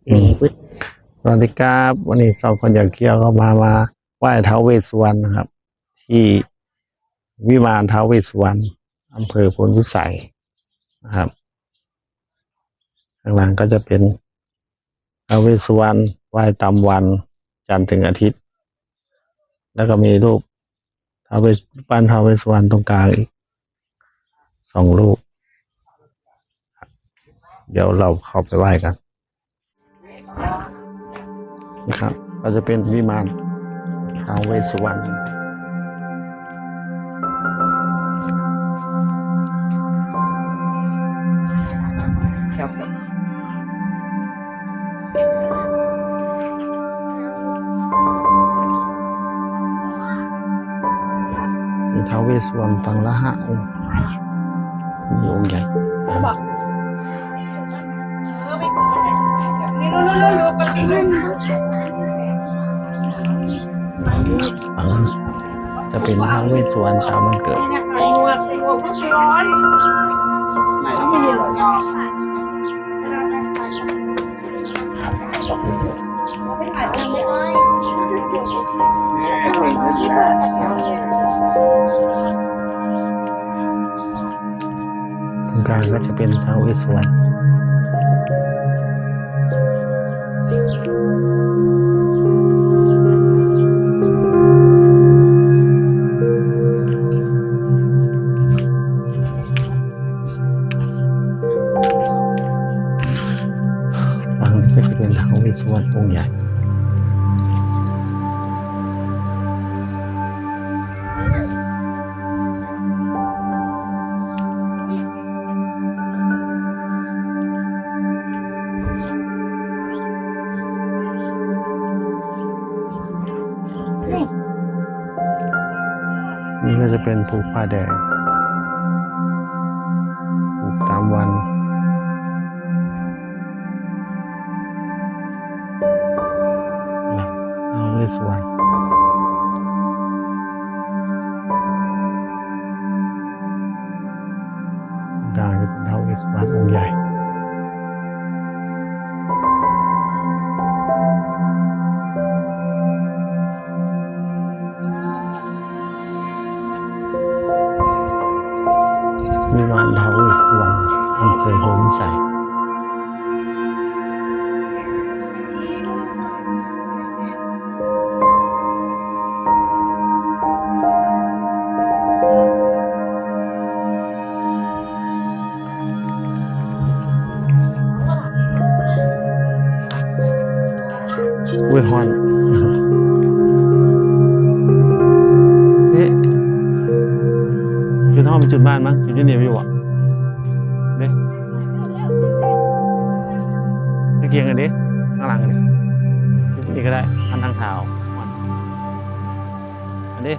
ອືມ ສະຫວັດດີຄັບ ວັນນີ້ຊ່ອງຄົນຢາກທ່ຽວກໍມາ ມາໄຫວ້ທ້າວເວດສຸວັນນະຄັບ ທີ່ວິມານທ້າວເວດສຸວັນ ອຳເພີໂພນພິໄສນະຄັບ. ຂ້າງຫຼັງກໍຈະເປັນທ້າວເວດສຸວັນໄຫວ້ຕາມວັນ ຈັນເຖິງອາທິດ ແລ້ວກໍມີຮູບ ທ້າວເວດ ປານທ້າວເວດສຸວັນຕົງກາງອີກສອງຮູບ. ດຽວເຮົາເຂົ້າໄປໄຫວ້ກັນນະຄັບ ກໍຈະເປັນວິມານທ້າວເວດສຸວັນ. ມີທ້າວເວດສຸວັນປາງລະຫະອົງ ມີອົງໃຫຍ່ ປາງ ຈະເປັນທ້າວເວດສຸວັນຕາມວັນເກີດ. ຕົງກາງກໍຈະເປັນທ້າວເວດສຸວັນ. ຝັ່ງນີ້ກໍຈະເປັນທ້າວເວດສຸວັນອົງໃຫຍ່. ນີ້ກໍຈະເປັນຜູກຜ້າແດງ ຜູກຕາມວັນ. ທ້າວເວດສຸວັນ ກາຍເປັນທ້າວເວດສຸວັນອົງໃຫຍ່. ວິມານທ້າວເວດສຸວັນ ອຳເພີໂພນພິໄສ. ໂອ້ຍ ຮ້ອນ. ເອີ ຈຸດເຮົາໄປຈຸດບ້ານມັນ ຈຸດຢູ່ນີ້ຢູ່ບໍ່? ເດ້ ຢູ່ກຽງກັນເດ້ ຂ້າງຫຼັງນີ້ ຢູ່ນີ້ກໍໄດ້ ຄັນທາງເທົາ. ອັນນີ້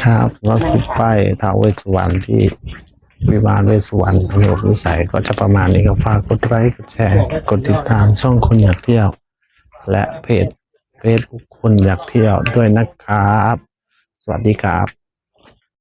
ຄັບ ສຳລັບຄລິບໄຫວ້ທ້າວເວດສຸວັນທີ່ວິມານເວດສຸວັນ ອຳເພີໂພນພິໄສ ກໍຈະປະມານນີ້. ກໍຝາກກົດໄລ ກົດແຊ ກົດຕິດຕາມຊ່ອງຄົນຢາກທ່ຽວ ແລະ ເພຈເຟສບຸກຄົນຢາກທ່ຽວດ້ວຍນະຄັບ. ສະຫວັດດີຄັບ.